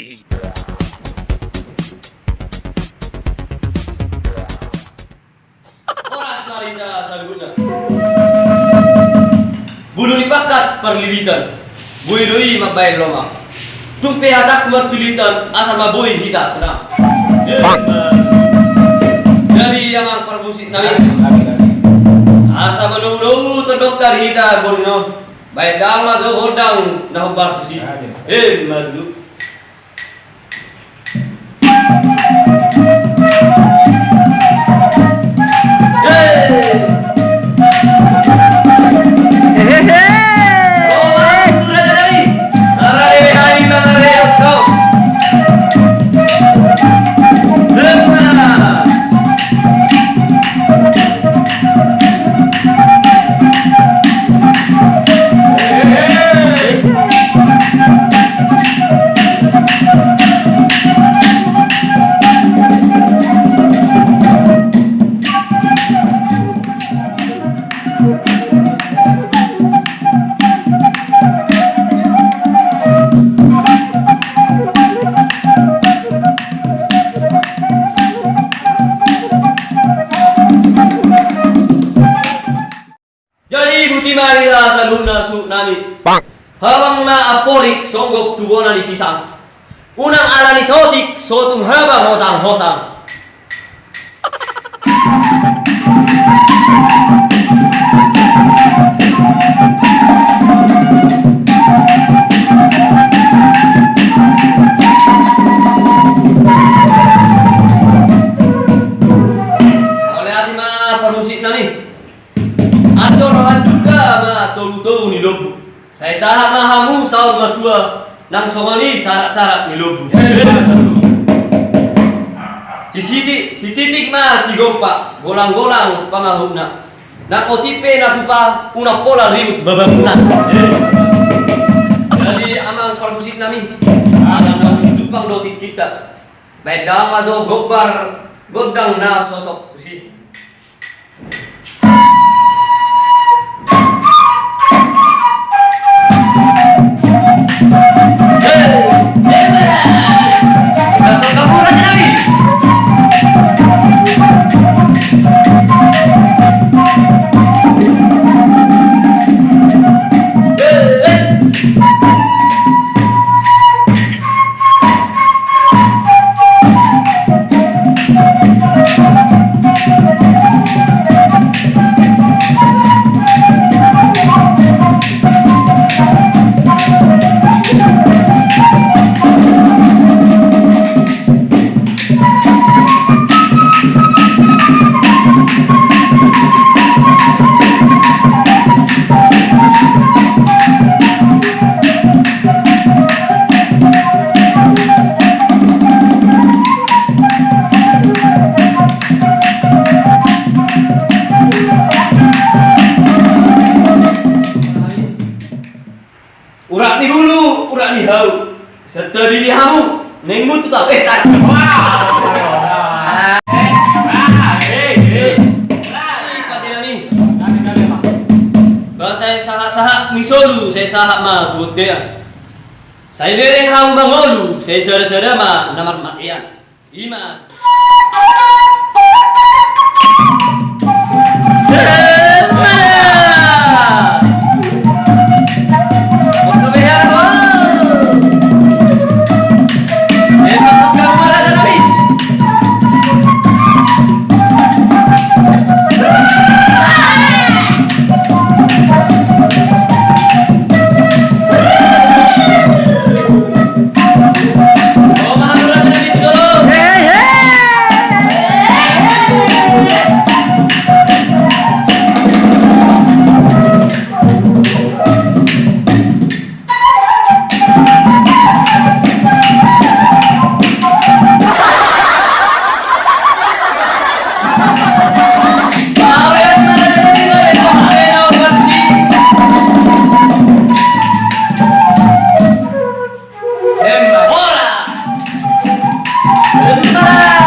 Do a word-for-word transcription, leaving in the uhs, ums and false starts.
Horas ma di hita saluhutna. Bulu ni pangkat parlilitan, boi do i mambahen lomak. Tung pe hatangku marpilitan, asa ma boi hita sonang. Bang. Jadi amang parmusik nami, asa manomu-nomu tondongta di hita boru on. Baen damang ma jo gondang na hombar tusi. Emma tutu. Jadi botima hita saluhutna suhut nami. Bang. Habang na amporik songgop tu bona ni pisang. Unang ala ni saotik so tung habang hosang-hosang. Mauliate ma parmusik nami. Andor handukka ma togu-togu ni lombu. Sai sahat ma hamu saur matua nang songon i sarak-sarak ni lombu. Sisiti-, sititik ma sigompa, golang-golang pangahutna. Nang otik pe na tupa, unang pola ribut babamuna. Jadi amang parmusik nami, ala naung jumpang do tingkinta, baen damang ma jo gombar gondang na sosok tusi. Urat ni bulu, urat ni hau. Setabili hamu, neng mutu tau. Eh, sari. Wah. Eh, eh, eh. Ba sai sahat-sahat ni solu, sai sahat ma tu bontean. Sai bereng hamu mangolu, sai sada-sada ma na marmatean. Ima. Emma. Ora. Emma.